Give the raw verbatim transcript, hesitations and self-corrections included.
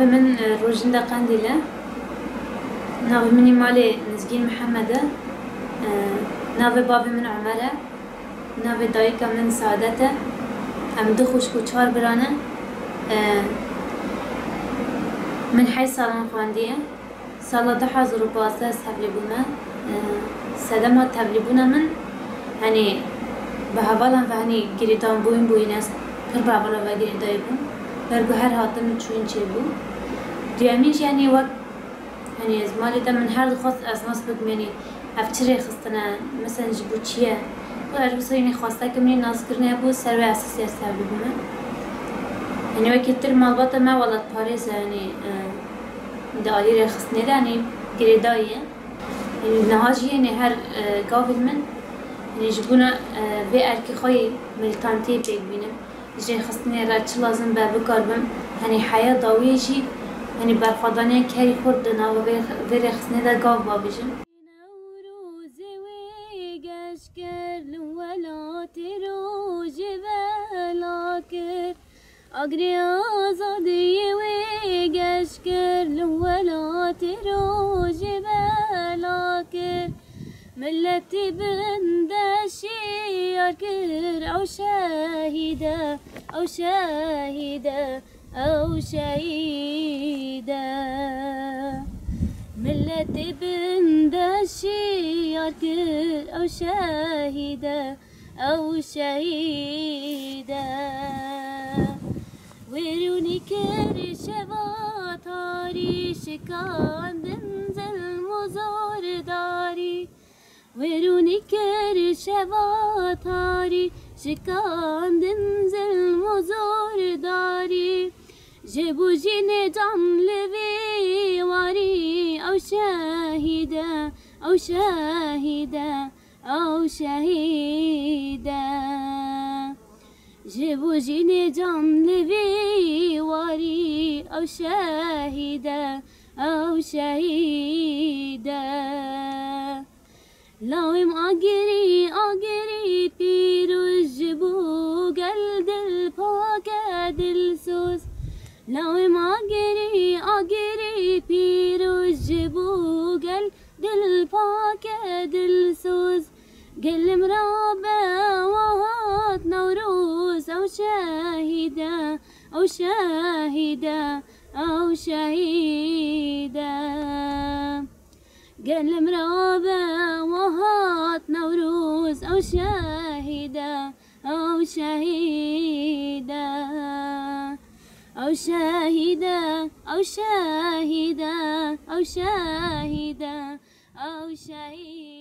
Min, e, Rojînda Qendîl e. Navê min î malê Nizgîn Mihemed e. E, navê bavê min Omer e. Navê dayika min Saadet e. Em du xwişk û çar bira ne. E, min heşt salan xwendiye. Sala du hezar û pazdeh ez tevlî bûme. E, sedema tevlîbûna min, henî bi hevalan ve henî girêdan bûyîn bûyîn, ez pir bi hevala ve girêdayî bûm. Ber ku her hatim çûyîn çêbû. Duyemîn jî, henî wek, henî ez malê de min her dixwest ez nas bikim, henî ev çi rêxistin e, mesela ji bo çi ye? Û ez wisa, henî xwesteke min ê naskirinê bû, ser wê esasî ez tevlî bûme. Henî wekî tir malbata me welatparêz e, henî, e, di alî rêxistinê de, henî girêdayî ye. Niha jî, yanî her, e, gavên min, yanî ji bona, e, vê erkê xwe yê milîtantiyê pêk bînim. Ji rêxistinê re çi lazim be bikaribim, henî heya dawiyê jî, henî berxwedaniya kerî xurt di nava vê, vê rêxistinê de gav bavêjim. Newrozê wê geş kir li welatê rojê bela kir. Agirê azadiyê wê geş kir, li welatê rojê bela kir. Miletê bin de şiyar kir, ew şehîd e, ew şehîd e, ew şehîd e. Miletê bin de şiyar kir, ew şehîd e, ew şehîd e. Wêrûnî kir şeva tarî, şikandin zilm û zordarî. Wêrûnî kir şeva tarî, şikandin zilm û zordarî. Ji bo jînê can li vî warî, ew şehîd e, ew şehîd e. Ew şehîd e. Ji bo jînê can li vî warî, ew şehîd e, ew şehîd e. Lawêm Agirî, Agirî pîroz, ji bo gel dil pak e, dilsoz. Lawêm Agirî, Agirî pîroz, ji bo gel dil pak e, dilsoz. Gelim rabe, wa hat Newroz, ew şehîd e, ew şehîd e, ew şehîd e. Gelim rabe, wa hat Newroz, ew şehîd e, ew şehîd e. Ew şehîd e, ew şehîd e, ew şehîd e, ew şehîd.